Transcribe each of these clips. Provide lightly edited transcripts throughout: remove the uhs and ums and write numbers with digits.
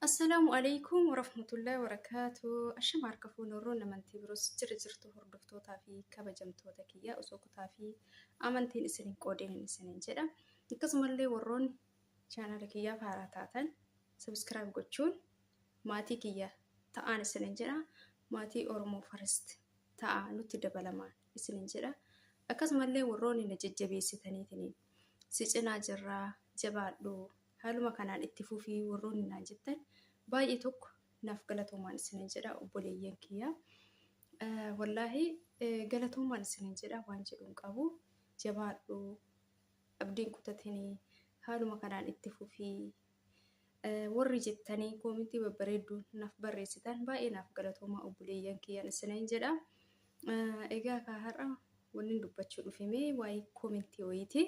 Assalaamu alaikum warahmatullahi wabarakaatu. Ashama harka fuune warroonni amantii biroos jira jirtu hordoftootaa fi kabajamtoota kiyya osoo kutaa fi amantiin isin hin qoodin isinin jedha. Akkasumallee warroonni chaanala kiyyaaf haaraa taatan subscribe gochuun maatii kiyya ta'aan isinin jedha. Maatii Oromoo First ta'a nutti dabalamaan isinin jedha. Akkasumallee warroonni na jajjabeessitaniitiin si cinaa jirraa jabaadhu Haaluma kanaan itti fufii warroonni naan jettan baay'ee tokko naaf galatoomaan isinin jedha obboleeyyan kiyya. Wallaahi galatoomaan isinin jedha waan jedhu hin qabu. Jabaadhu abdiin kutatinii haaluma kanaan itti fufii warri jettanii koomentii babbareedduu naaf barreessitan baay'ee naaf galatoomaa obboleeyyan kiyyan isinin jedha. Egaa kaa har'a wanni dubbachuu dhufeme waa'ee koomentii wayiiti.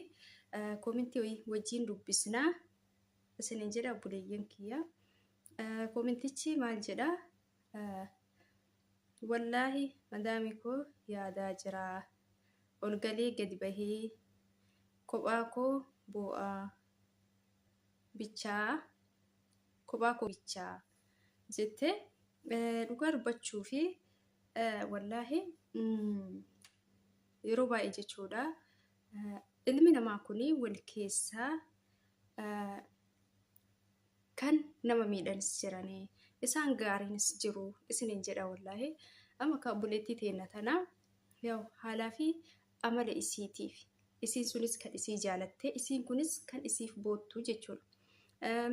Koomentii wayii wajjin dubbisnaa isinin jedha obboleeyyan kiyya. Koomentichi maal jedha? Wallaahi madaami koo yaadaa jira. Ol galee gadi bahee kophaa koo boo'aa bichaa kophaa koo bichaa jette dhugaa dubbachuu fi wallaahi yeroo baay'ee jechuudha. Ilmi namaa kun wal keessaa kan nama miidhanis jiranii isaan gaariinis jiru isiniin jedha wallaahi. Amma akka obboleettii teenna tanaa yaw haalaa fi amala isiitiif isiin sunis kan isii jaalatte isiin kunis kan isiif boottu jechuudha.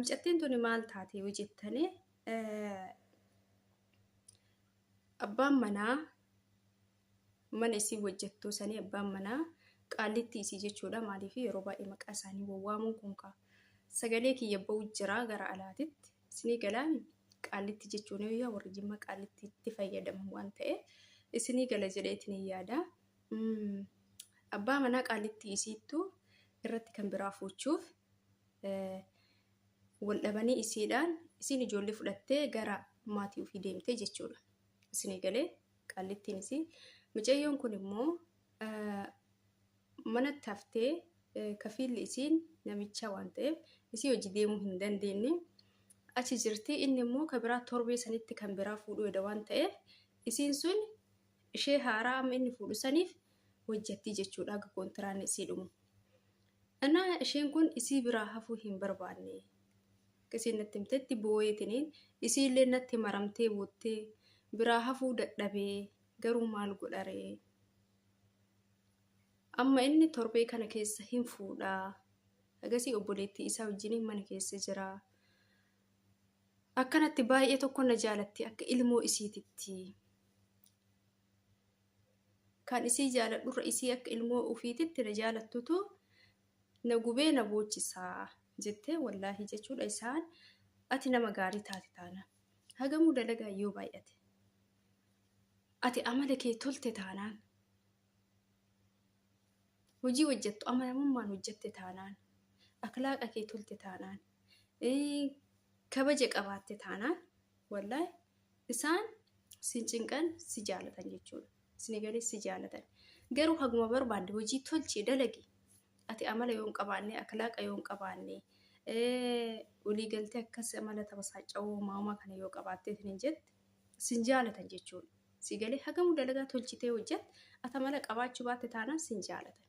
Mucattiin tuni maal taate yoo jettanii Abbaan manaa mana isii wajjattuu sanii abbaan manaa qaallittii isii jechuudha. Maaliif yeroo baay'ee maqaa isaanii wawwaamuun kun kaa sagalee kiyya ba'u jira gara alaatitti isinii galaami qaallitti jechuun yaa warri jimma qaallittiitti fayyadaman waan ta'eef isinii gala jedheetiin hin yaada. Abbaa manaa qaallittii isiittuu irratti kan biraa fuuchuuf wal dhabanii isiidhaan isiin ijoollee fudhattee gara maatii ofii deemtee jechuudha. Isinii galee qaallittiin isii. Mucayyoon kun immoo manatti haftee kafiilli isiin namicha waan ta'eef isii hojii deemuu hin dandeenye. Achi jirti inni immoo kan biraa torbee sanitti kan biraa fuudhuu eda waan ta'eef isiin sun ishee haaraa amma inni fuudhu saniif hojjattii jechuudha haga kontiraanni isii dhumu. Anaa isheen kun isii biraa hafuu hin barbaanne. Akka isiin natti himtetti booyeetiniin isiillee natti maramtee boottee biraa hafuu dadhabee garuu maal godharee. Amma inni torbee kana keessa hin fuudhaa. Agasii obboleettii isaa wajjiniin mana keessa jira. Akkanatti baay'ee tokko na jaalatti akka ilmoo isiititti. Kan isii jaaladhurra isii akka ilmoo ufiititti na jaalattutu na gubee na boochisa jettee wallaahi jechuudha isaan ati nama gaarii taate taanaan hagamuu dalagaa yoo baay'ate ati amala kee tolte taanaan hojii hojjettu amanamummaan hojjette taanaan akhlaaqa kee tolte taanaan kabaja qabaatte taanaan wallaahi Isaan sin cinqan si jaalatan jechuudha. Isin galee si jaalatan. Garuu haguma barbaadde hojii tolchii dalagi. Ati amala yoo hin qabaanne, akhlaaqa yoo hin qabaanne, walii galtee akkas amala tabasaaca'uu maamaa kana yoo qabaattee hin jette sin jaalatan jechuudha. Si galee hagamuu dalagaa tolchitee hojjette ati amala qabaachuu baatte taanaan sin jaalatan.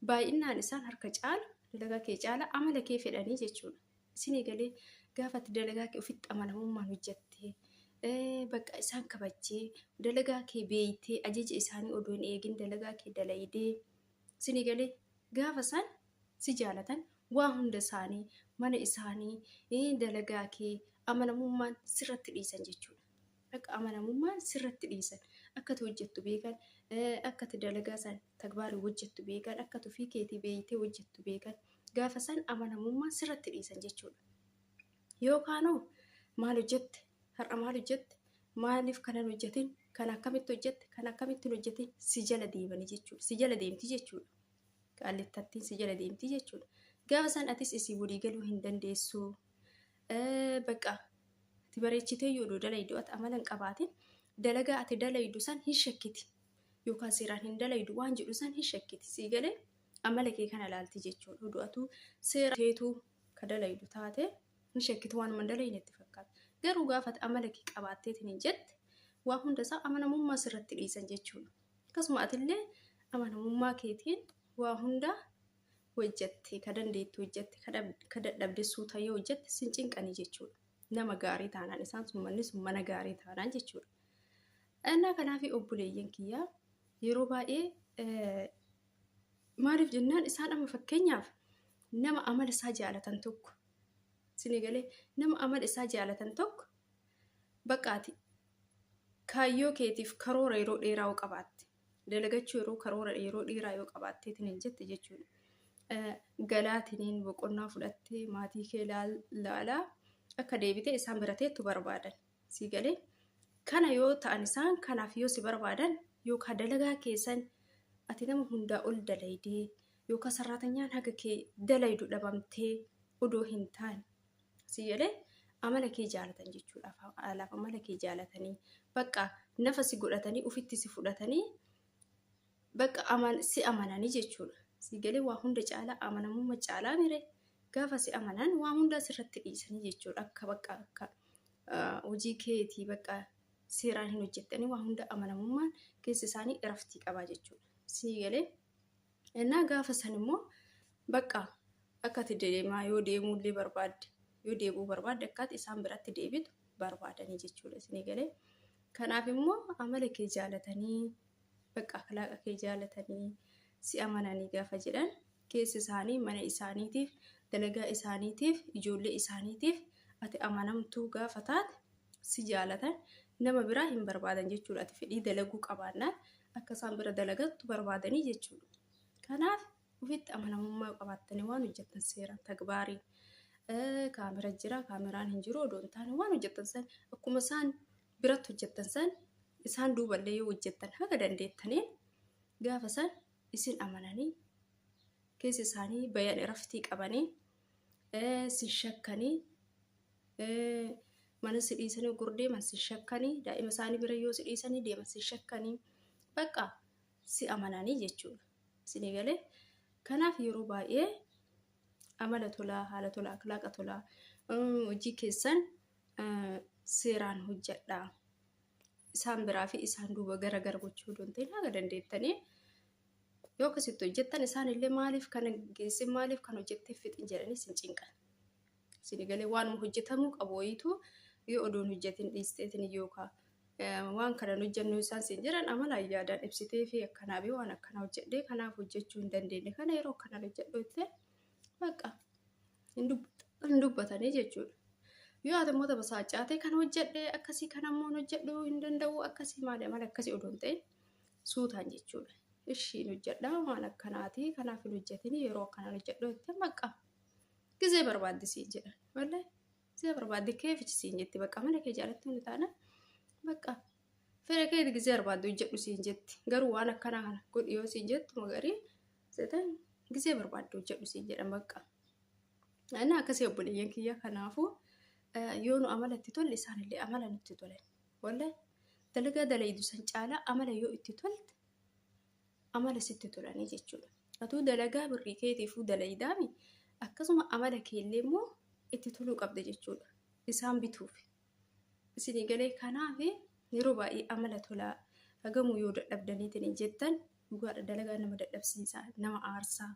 Baay'inaan isaan harka caalu dalagaa kee caala amala kee fedhanii jechuudha. Isinii galee gaafa ati dalagaa kee ofitti amanamummaan hojjattee bakka isaan kabajjee dalagaa kee beeytee ajaja isaanii odoo hin eegin dalagaa kee dalaydee isinii galee gaafa isaan si jaalatan waa hunda isaanii mana isaanii dalagaa kee amanamummaan sirratti dhiisan jechuudha. Akka amanamummaan sirratti dhiisan akka ati hojjettu beekan akka ati dalagaa san tagbaari hojjettu beekan akka ati ofii keetii beeytee hojjettu beekan gaafa san amanamummaa sirratti dhiisan jechuudha. Yookaanoo maal hojjette har'a maal hojjette maaliif kanan hojjetin kan akkamitti hojjette kan akkamitti hin hojjetin si jala deemanii jechuudha. Si jala deemti jechuudha. Qaallittattiin si jala deemti jechuudha. Gaafa san atis isii walii galuu hin dandeessu. Bakka ati bareechitee yoo odoo dalaydu ati amala hin qabaatin dalagaa ati dalaydu san hin shakkiti. Yookaan seeraan hin dalaydu waan jedhu san hin shakkiti. Sii galee amala kee kana laalti jechuudha. Odoo atuu seera teetuu ka dalaydu taate hin shakkitu waanuma hin dalayne itti fakkaata. Garuu gaafa ati amala kee qabaatteetiin hin jette waa hunda isaa amanamummaa sirratti dhiisan jechuudha. Akkasuma atillee amanamummaa keetiin waa hunda hojjette, ka dandeettu hojjette, ka dadhabde suuta yoo hojjette sin cinqanii jechuudha. Nama gaarii taanaan isaan sun manni sun mana gaarii taanaan jechuudha. Innaa kanaaf obboleeyyan kiyyaa yeroo baay'ee maaliif jennaan isaan amma fakkeenyaaf nama amala isaa jaalatan tokko isinii galee nama amala isaa jaalatan tokko baqaati kaayyoo keetiif karoora yeroo dheeraa yoo qabaatte dalagachuu yeroo karoora yeroo dheeraa yoo qabaatteetiin hin jette jechuudha. Galaatiniin boqonnaa fudhattee maatii kee laalaa akka deebitee isaan bira teettu barbaadan. Sii galee kana yoo ta'an isaan kanaaf yoo si barbaadan yookaan dalagaa keessan ati nama hundaa ol dalaydee yookaan sarraatanyaan haga kee dalaydu dhabamtee odoo hin taane si galee amala kee jaalatan jechuudha. Alaaf amala kee jaalatanii bakka nafa si godhatanii ufitti si fudhatanii bakka si amananii jechuudha. Si galee waa hunda caalaa amanamummaa caalaa mire gaafa si amanan waa hundaa sirratti dhiisanii jechuudha. Akka bakka akka hojii keetii bakka seeraan hin hojjettanii waa hunda amanamummaan keessi isaanii iraftii qabaa jechuudha. Si galee Innaa gaafa san immoo bakka akka ati deemaa yoo deemuullee barbaadde yoo deebi'uu barbaadde akka ati isaan biratti deebitu barbaadanii jechuudha isinii galee. Kanaaf immoo amala kee jaalatanii bakka akhlaaqa kee jaalatanii si amananii gaafa jedhan keessi isaanii mana isaaniitiif dalagaa isaaniitiif ijoollee isaaniitiif ati amanamtuu gaafa taate si jaalatan nama biraa hin barbaadan jechuudha. Ati fedhii dalaguu qabaannaan akka isaan bira dalagattu barbaadanii jechuudha. Kanaaf ofitti amanamummaa qabaattanii waan hojjettan seeraan tagbaariin kaamera jira kaameraan hin jiru odoo hin taane waan hojjettan san akkuma isaan biratti hojjettan san isaan duuballee yoo hojjettan haga dandeettaniin gaafa san isin amananii keessa isaanii bayan iraftii qabanii sin shakkanii mana si dhiisanii oggur deeman si shakkanii daa'ima isaanii bira yoo si dhiisanii deeman si shakkanii bakka si amananii jechuudha. Isinii galee kanaaf yeroo baay'ee amala tolaa haala tolaa akhlaaqa tolaa hojii keessan seeraan hojjedhaa. Isaan biraa fi isaan duuba gara gara gochuu odoo hin ta'in haga dandeettanii yoo akkasitti hojjettan isaan illee maaliif kana geesse maaliif kan hojjettee fixin jedhanii sin cinqan. Isin galee waanuma hojjetamuu qabu wayiitu yoo odoon hojjetin dhiisteetiin yookaan waan kana hojjennu isaan siin jedhan amala yaadaan ibsitee fi akkanaa fi waan akkanaa hojjedhee kanaaf hojjechuu hin dandeenye kana yeroo akkanaa hojjedhu jettee bakka hin dubbatanii jechuudha. Yoo ati immoo tabasaaccaatee kan hojjedhe akkasii kana immoo hojjedhu hin danda'u akkasii maali amala akkasii odoo hin ta'in suutaan jechuudha. Ishiin hojjedha waan akkanaati kanaaf hin hojjetin yeroo akkanaa hojjedhu jettee bakka Gizee barbaadde siin jedhan. Wallahi gizee barbaadde keefichi siin jetti bakka mana kee jaalatti hundi taana bakka fedha keeti gizee barbaadde hojjedhu siin jetti. Garuu waan akkanaa kana godhi yoo siin jettu magarii seetan gizee barbaadde hojjedhu siin jedhan bakka. Inni akkasii obboleeyyan kiyya kanaafuu yoo nu amala itti tolle isaanillee amala nutti tolan. Wallahi dalagaa dalaydu san caalaa amala yoo itti tolte amala sitti tolanii jechuudha. Atuu dalagaa birrii keetiifuu dalaydaami akkasuma amala keellee immoo itti toluu qabda jechuudha. Isaan bituuf. Isinii galee kanaaf yeroo baay'ee amala tolaa hagamuu yoo dadhabdaniitiin hin jettan dhugaadha dalagaa nama dadhabsiisa nama aarsaa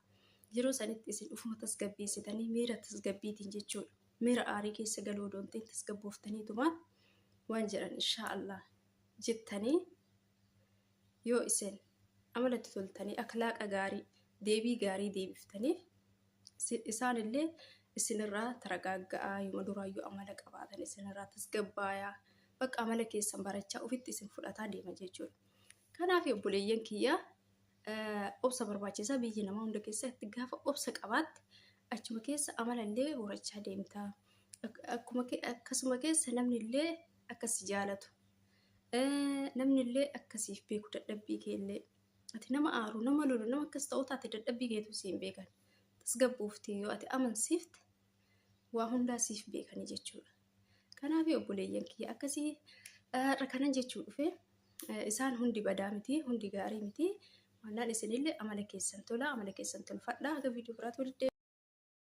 yeroo sanitti isin ufuma tasgabbeessitanii miira tasgabbiitiin jechuudha. Miira aarii keessa galuu odoo hin ta'in tasgabbooftaniitumaan waan jedhan inshaa Allah jettanii Yoo isin amalatti toltanii akhlaaqa gaarii deebii gaarii deebiftaniif isaanillee isinirraa taragaagga'aa yooma duraayyuu amala qabaatan isinirraa tasgabbaayaa bakka amala keessan barachaa ofitti isin fudhataa deema jechuudha. Kanaaf obboleeyyan kiyyaa obsa barbaachisaa biyyi namaa hunda keessatti gaafa obsa qabaatte achuma keessa amalallee horachaa deemta. Akkasuma keessa namni illee akka si jaalatu Namni illee akka siif beeku dadhabbii kee illee. Ati nama aaru, nama lolu, nama akkas ta'uu taate dadhabbii keetu siin beekan. Tasgabboofte yoo ati amansiifte waa hundaa siif beekanii jechuudha. Kanaaf obboleeyyan kiyya akkasii har'a kanan jechuu dhufe isaan hundi badaa miti, hundi gaarii miti. Mannaan isinillee amala keessan tola, amala keessan tolfadhaa. Haga viidiyoo biraatti walitti deebina.